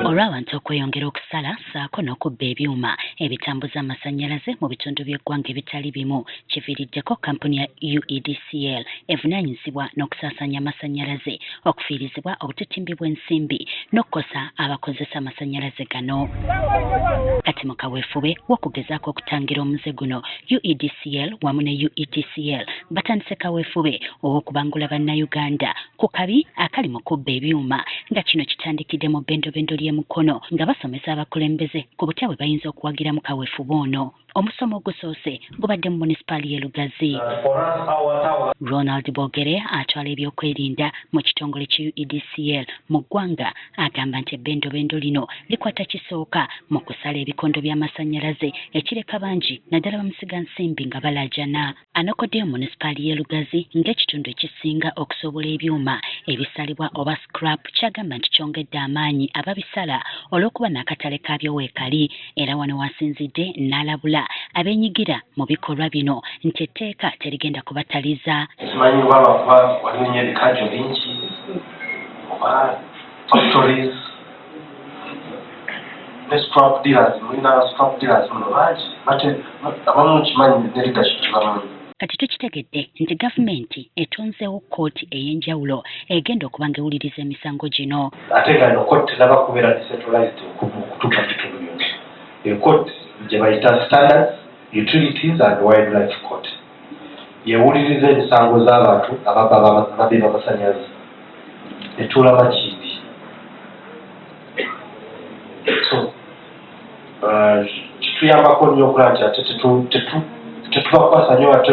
Olw'abantu okweyongera okusala ssaako n'okubba ebyuma ebitambuza amasannyalaze mu bitundu by'eggwanga ebitali bimu, kiviiriddeko kkampuni ya UEDCL evunaanyizibwa n'okusaasaanya amasannyalaze okufiirizibwa obutitimbi bw'ensimbi n'okukosa abakozesa amasannyalaze gano. Kati mu kaweefube w'okugezaako okutangira omuze guno, UEDCL wamu ne UETCL batandise kaweefube ow'okubangula Bannayuganda ku kabi akali mu kubba ebyuma, nga kino kitandikidde mu bbendobendo ly'e Mukono nga basomesa abakulembeze ku butya bwe bayinza okuwagiramu kaweefube ono. Omusomo ogusoose gubadde mu munisipaali y'e Lugazi. Ronald Bogere atwala ebyokwerinda mu kitongole ki UEDCL mu ggwanga agamba nti ebbendobendo lino likwata kisooka mu kusala ebikondo by'amasannyalaze ekireka bangi naddala bamusigansimbi nga balaajana. Anokoddeyo munisipaali y'e Lugazi ng'ekitundu ekisinga okusobola ebyuma ebisalibwa oba scrap, ky'agamba nti kyongedde amaanyi ababisala olw'okuba n'akatale kaabyo weekali, era wano w'asinzidde n'alabula abeenyigira mu bikolwa bino nti etteeka terigenda kubataliza. Simanyi oba lwakuba waliwo nnyo ebikajjo bingi oba factories ne scrap dealers, mulina scrap dealers muno bangi, abamu nkimanyi ne leadership kibamanyi. Kati tukitegedde nti gavumenti etonzeewo kkooti ey'enjawulo egenda okuba ng'ewuliriza emisango gino. Ate nga eno kooti tenaba kubeera decentralized okutuuka mu bitundu byonna. Eyo kooti gye bayita Standards, Utilities and Wildlife Court yewuliriza emisango z'abantu ababba ababbi b'amasannyalaze, etuula Makindye. So kituyambako nnyo okulaba nti ate tetubakwasa nnyo ate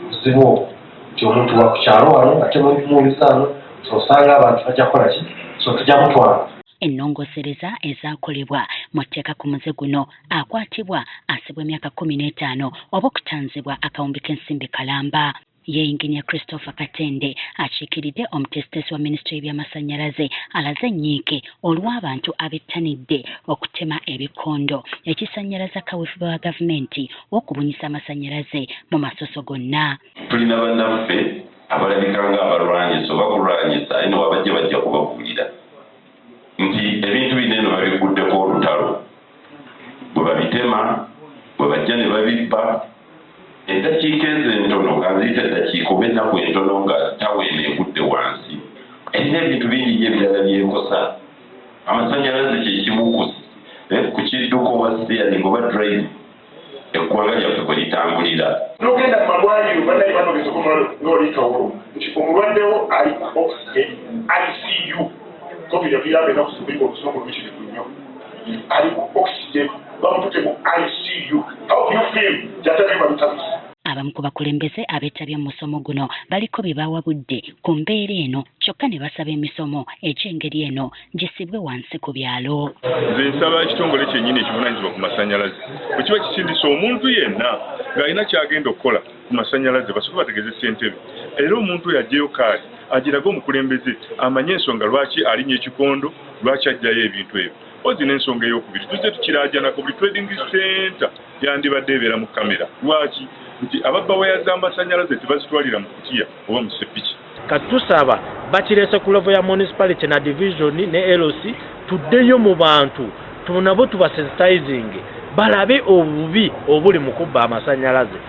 buzibu obwo nti omuntu wa ku kyalo wano ate muwulizaano, so osanga abantu bajja kukola ki, so tujja mutwala. Ennongoosereza ezaakolebwa mu tteeka ku muze guno, akwatibwa asibwa emyaka 15 oba okutanzibwa akawumbi k'ensimbi kalamba. Ye Yinginiya Christopher Katende akiikiridde omuteesiteesi wa minisitule y'ebyamasannyalaze alaze ennyiike olw'abantu abettanidde okutema ebikondo ekisannyalaza kaweefube wa gavumenti w'okubunyisa amasannyalaze mu masoso gonna. Tulina bannaffe abalabika nga abalwanyisa oba kulwanyisa, aye newabajja bajja kubabuulira nti ebintu bino eno babiguddeko olutalo, bwe babitema, bwe bajja ne babibba. Eddakiika ezo entono, kanziyita eddakiika oba ennaku entono nga tower eno egudde wansi, erina ebintu bingi nnyo ebirala byekosa. Amasannyalaze kyekimu ku kidduka oba steering oba drive eggwanga lyaffe kwe litambulira. Nogenda mu malwaliro, bannaye banogezeko nga oli Kawolo nti omulwaddewo ali ku oxygen, ICU. COVID yatuyamba ennaku zino oluzungu luyitirivu nnyo. Ali ku oxygen, bamututte mu ICU. How do you feel gyatabyuma bitabisi? Abamu ku bakulembeze abeetabye mu musomo guno baliko bye bawabudde ku mbeera eno, kyokka ne basaba emisomo egy'engeri eno gisibwe wansi ku byalo. Nze nsaba ekitongole kyennyini ekivunaanyizibwa ku masannyalaze, bwe kiba kisindisa omuntu yenna ng'alina ky'agenda okukola ku masannyalaze, basooke bategeeze ssentebe, era omuntu oyo aggyeyo kaadi agirage omukulembeze amanye ensonga lwaki alinnya ekikondo, lwaki aggyayo ebintu ebyo. Ozi n'ensonga eyokubiri tuzze tukiraajanako, buli trading center yandibadde ebeera mu kamera. Lwaki nti ababba waya z'amasannyalaze tebazitwalira mu kutiya oba mu sepiki? Katusaba bakireese ku level ya municipality na division ne LC, tuddeyo mu bantu nabo tubasensitizing balabe obubi obuli mu kubba amasannyalaze.